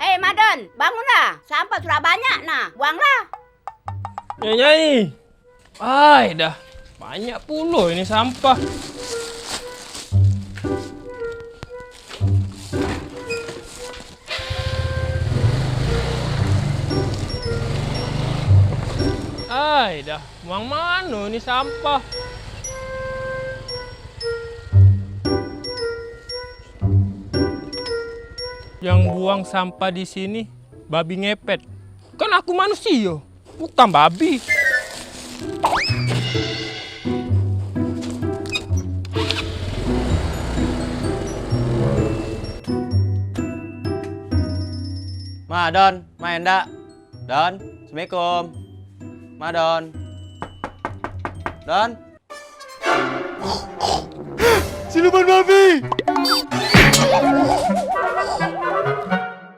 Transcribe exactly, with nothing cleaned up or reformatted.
Eh, Madon, bangunlah. Sampah sudah banyak nah, buanglah. Nyai, nyai. Ai dah, banyak pulo ini sampah. Ai dah, buang mano ini sampah? Yang buang sampah di sini babi ngepet. Kan aku manusia, bukan babi. Ma, Don, main dak? Don, assalamualaikum. Ma, Don. Don. Siluman babi.